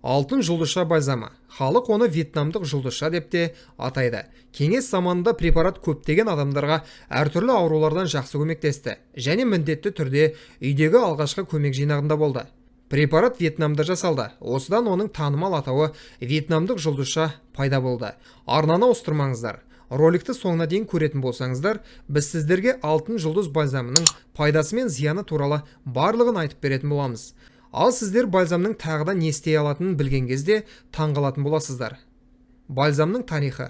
Алтын жұлдызша бальзамы. Халық оны вьетнамдық жұлдызша деп те атайды. Кеңес заманында препарат көптеген адамдарға әртүрлі аурулардан жақсы көмектесті және міндетті түрде үйдегі алғашқы көмек жинағында болды. Препарат Вьетнамда жасалды. Осыдан оның танымал атауы вьетнамдық жұлдызша пайда болды. Арнаны ауыстырмаңыздар. Роликті соңына дейін көретін болсаңыздар, біз сіздерге алтын жұлдыз бальзамының пайдасы мен зияны туралы барлығын айтып беретін боламыз. Ал сіздер бальзамның тағы да не істей алатынын білген кезде таңғалатын боласыздар. Бальзамның тарихы.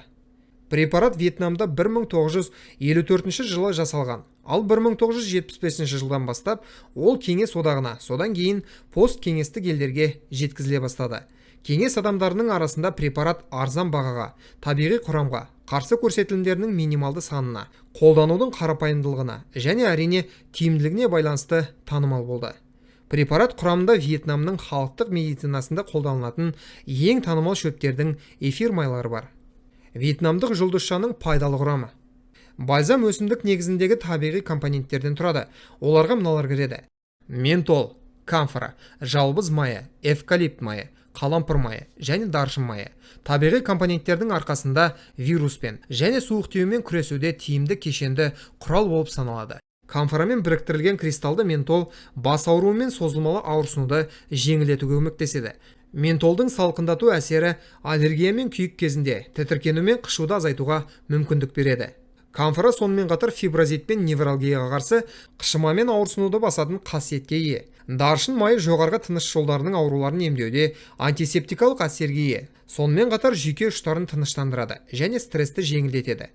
Препарат Вьетнамда 1954 жылы жасалған. Ал 1975 жылдан бастап ол Кеңес одағына, содан кейін посткеңестік елдерге жеткізіле бастады. Кеңес адамдарының арасында препарат арзан бағаға, табиғи құрамға, қарсы көрсетілімдерінің минималды санына, қолданудың қарапайымдылығына және әрине тиімділігіне байланысты танымал болды. Препарат құрамында Вьетнамның халықтық медицинасында қолданылатын ең танымал шөптердің эфир майлары бар. Вьетнамдық жұлдызшаның пайдалы құрамы. Бальзам өсімдік негізіндегі табиғи компоненттерден тұрады. Оларға мыналар кіреді: ментол, камфора, жалбыз майы, эвкалипт майы, қалампыр майы және даршын майы. Табиғи компоненттердің арқасында вируспен және суық тиюмен күресуде тиімді кешенді құрал болып саналады. Камфорамен біріктірілген кристалды ментол бас ауруы мен созылмалы ауырсынуды жеңілдетуге көмектеседі. Ментолдың салқындату әсері аллергия мен күйік кезінде тітіркену мен қышуды азайтуға мүмкіндік береді. Камфора сонымен қатар фиброзит пен невралгияға қарсы қышыма мен ауырсынуды басатын қасиетке ие. Даршын майы жоғарғы тыныс жолдарының ауруларын емдеуде антисептикалық әсерге ие. Сонымен қатар жүйке ұштарын тыныштандырады және стрессті жеңілдетеді.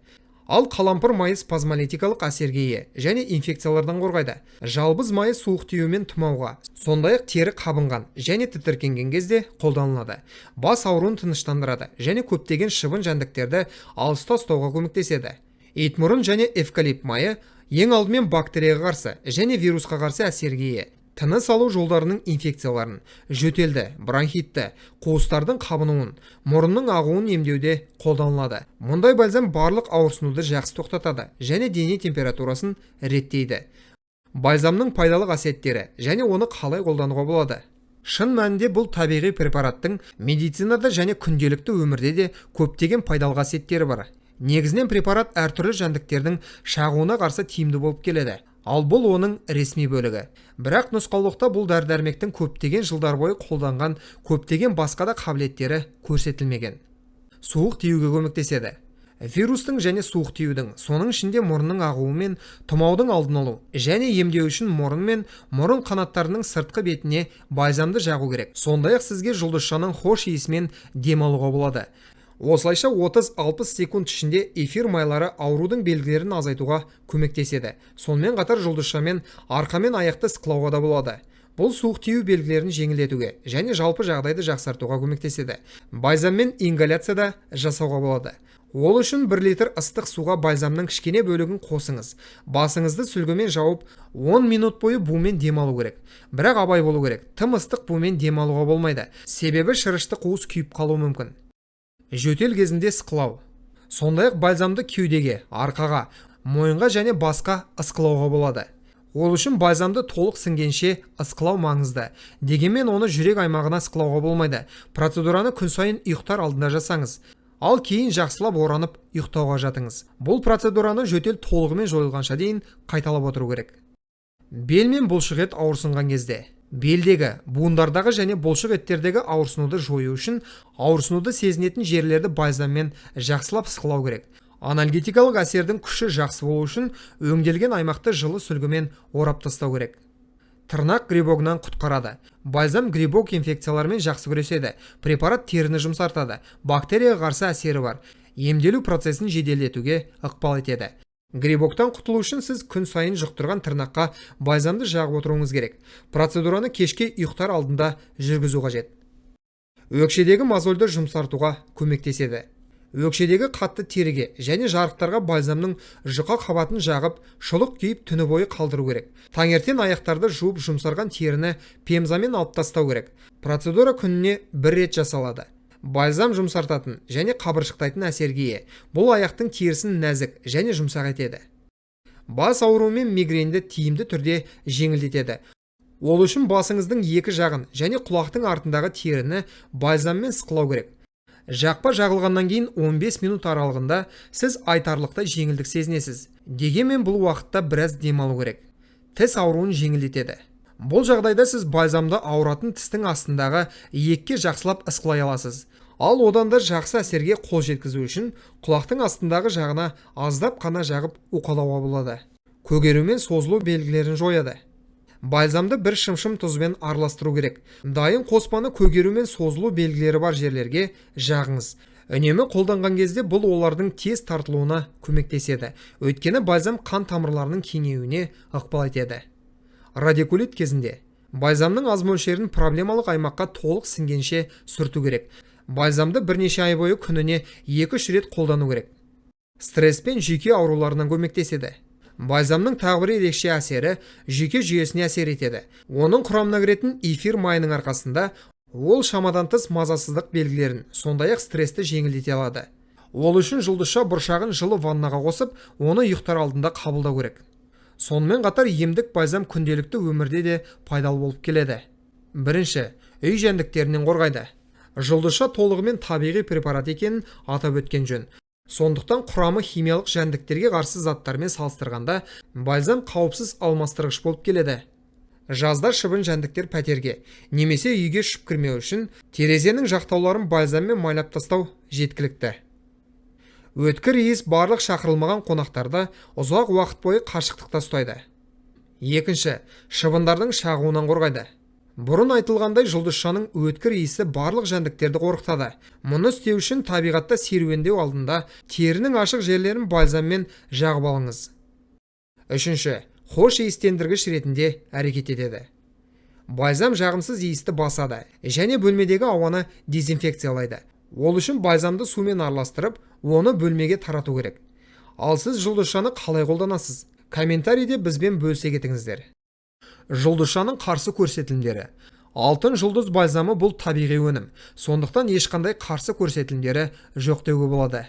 Ал қалампыр майы спазмолитикалық әсерге ие және инфекциялардан қорғайды. Жалбыз майы суық тию мен тұмауға, сондай-ақ тері қабынған және тітіркенген кезде қолданылады. Бас ауруын тыныштандырады және көптеген шыбын жәндіктерді алыста ұстауға көмектеседі. Итмұрын және эвкалипт майы ең алдымен бактерияға қарсы және вирусқа қарсы әсерге ие. Тыныс алу жолдарының инфекцияларын, жөтелді, бронхитті, қуыстардың қабынуын, мұрынның ағуын емдеуде қолданылады. Мұндай бальзам барлық ауырсынуды жақсы тоқтатады және дене температурасын реттейді. Бальзамның пайдалы қасиеттері және оны қалай қолдануға болады? Шын мәнінде бұл табиғи препараттың медицинада және күнделікті өмірде де көптеген пайдалы қасиеттері бар. Негізінен препарат әртүрлі жәндіктердің шағуына қарсы тиімді болып келеді. Ал бұл оның ресми бөлігі. Бірақ нұсқаулықта бұл дәрі-дәрмектің көптеген жылдар бойы қолданған көптеген басқа да қабілеттері көрсетілмеген. Суық тиюге көмектеседі. Вирустың және суық тиюдің, соның ішінде мұрынның ағуы мен тұмаудың алдын алу және емдеу үшін мұрын мен мұрын қанаттарының сыртқы бетіне бальзамды жағу керек. Сондай-ақ сізге жұлдызшаның хош иісімен дем алуға болады. Осылайша 30-60 секунд ішінде эфир майлары аурудың белгілерін азайтуға көмектеседі. Сонымен қатар жұлдызшамен арқа мен аяқты ысқылауға да болады. Бұл суық тию белгілерін жеңілдетуге және жалпы жағдайды жақсартуға көмектеседі. Бальзаммен ингаляция да жасауға болады. Ол үшін 1 литр ыстық суға бальзамның кішкене бөлігін қосыңыз. Басыңызды сүлгімен жауып, 10 минут бойы бумен дем алу керек. Бірақ абай болу керек. Тым ыстық бумен дем алуға болмайды. Себебі шырышты қуыс күйіп қалуы мүмкін. Жөтел кезінде ысқылау. Сондай-ақ бальзамды кеудеге, арқаға, мойынға және басқа ысқылауға болады. Ол үшін бальзамды толық сіңгенше ысқылау маңызды. Дегенмен оны жүрек аймағына ысқылауға болмайды. Процедураны күн сайын ұйықтар алдында жасаңыз. Ал кейін жақсылап оранып ұйықтауға жатыңыз. Бұл процедураны жөтел толығымен жойылғанша дейін қайталап отыру керек. Бел мен бұлшық ет ауырсынған кезде белдегі, буындардағы және бұлшық еттердегі ауырсынуды жою үшін ауырсынуды сезінетін жерлерді бальзаммен жақсылап ысқылау керек. Анальгетикалық әсердің күші жақсы болу үшін өңделген аймақты жылы сүлгімен орап тастау керек. Тырнақ грибогынан құтқарады. Бальзам грибок инфекцияларымен жақсы күреседі. Препарат теріні жұмсартады. Бактерияға қарсы әсері бар. Емделу процесін жеделдетуге ықпал етеді. Грибоктан құтылу үшін сіз күн сайын жұқтырған тырнаққа бальзамды жағып отыруыңыз керек. Процедураны кешке ұйықтар алдында жүргізу қажет. Өкшедегі мозольді жұмсартуға көмектеседі. Өкшедегі қатты теріге және жарықтарға бальзамның жұқа қабатын жағып, шұлық киіп түні бойы қалдыру керек. Таңертең аяқтарды жуып жұмсарған теріні пемзамен алып тастау керек. Процедура күніне бір рет жасалады. Бальзам жұмсартатын және қабыршықтайтын әсерге ие. Бұл аяқтың терісін нәзік және жұмсақ етеді. Бас ауруы мен мигренді тиімді түрде жеңілдетеді. Ол үшін басыңыздың екі жағын және құлақтың артындағы теріні бальзаммен ысқылау керек. Жақпа жағылғаннан кейін 15 минут аралығында сіз айтарлықтай жеңілдік сезінесіз. Дегенмен бұл уақытта біраз демалу керек. Тіс ауруын жеңілдетеді. Бұл жағдайда сіз бальзамды ауыратын тістің астындағы иекке жақсылап ысқылай аласыз. Ал одан да жақсы әсерге қол жеткізу үшін құлақтың астындағы жағына аздап қана жағып уқалауға болады. Көгеру мен созылу белгілерін жояды. Бальзамды бір шымшым тұзбен араластыру керек. Дайын қоспаны көгеру мен созылу белгілері бар жерлерге жағыңыз. Үнемі қолданған кезде бұл олардың тез тартылуына көмектеседі. Өйткені бальзам қан тамырларының кеңеюіне ықпал етеді. Радикулит кезінде бальзамның аз мөлшерін проблемалық аймаққа толық сіңгенше сүрту керек. Бальзамды бірнеше ай бойы күніне 2-3 рет қолдану керек. Стресс пен жүйке ауруларынан көмектеседі. Бальзамның тағы бір ерекше әсері жүйке жүйесіне әсер етеді. Оның құрамына кіретін эфир майының арқасында ол шамадан тыс мазасыздық белгілерін, сондай-ақ стрессті жеңілдете алады. Ол үшін жұлдызша бұршағын жылы ваннаға қосып, оны ұйықтар алдында қабылдау керек. Сонымен қатар емдік бальзам күнделікті өмірде де пайдалы болып келеді. Бірінші, үй жәндіктерінен қорғайды. Жұлдызша толығымен табиғи препарат екенін атап өткен жөн. Сондықтан құрамы химиялық жәндіктерге қарсы заттармен салыстырғанда бальзам қауіпсіз алмастырғыш болып келеді. Жазда шыбын жәндіктер пәтерге немесе үйге ұшып кірмеу үшін терезенің жақтауларын бальзаммен майлап тастау жеткілікті. Өткір иіс барлық шақырылмаған қонақтарды ұзақ уақыт бойы қашықтықта ұстайды. Екінші, шыбындардың шағуынан қорғайды. Бұрын айтылғандай, жұлдызшаның өткір иісі барлық жәндіктерді қорқытады. Мұны істеу үшін табиғатта серуендеу алдында терінің ашық жерлерін бальзаммен жағып алыңыз. Үшінші, хош иістендіргіш ретінде әрекет етеді. Бальзам жағымсыз иісті басады және бөлмедегі ауаны дезинфекциялайды. Ол үшін бальзамды сумен араластырып, оны бөлмеге тарату керек. Ал сіз жұлдызшаны қалай қолданасыз? Комментарийде бізбен бөлісе кетіңіздер. Жұлдызшаның қарсы көрсетілімдері. Алтын жұлдыз бальзамы бұл табиғи өнім. Сондықтан ешқандай қарсы көрсетілімдері жоқ деуге болады.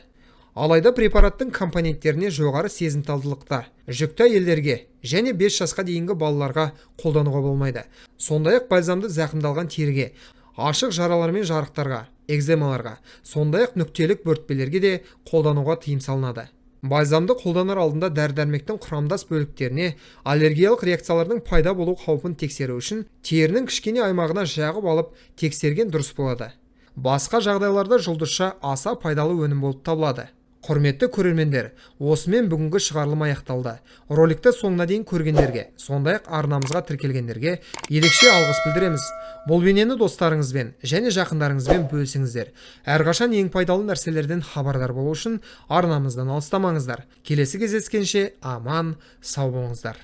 Алайда препараттың компоненттеріне жоғары сезімталдылықта жүкті әйелдерге және 5 жасқа дейінгі балаларға қолдануға болмайды. Сондай-ақ бальзамды зақымдалған теріге, ашық жаралар мен жарықтарға, экземаларға, сондай-ақ нүктелік бөртпелерге де қолдануға тыйым салынады. Бальзамды қолданар алдында дәрі-дәрмектің құрамдас бөліктеріне аллергиялық реакциялардың пайда болу қаупін тексеру үшін терінің кішкене аймағына жағып алып тексерген дұрыс болады. Басқа жағдайларда жұлдызша аса пайдалы өнім болып табылады. Құрметті көрермендер, осымен бүгінгі шығарылым аяқталды. Роликті соңына дейін көргендерге, сондай-ақ арнамызға тіркелгендерге ерекше алғыс білдіреміз. Бұл бейнені достарыңызбен және жақындарыңызбен бөлісіңіздер. Әрқашан ең пайдалы нәрселерден хабардар болу үшін арнамыздан алыстамаңыздар. Келесі кездескенше аман, сау болыңыздар.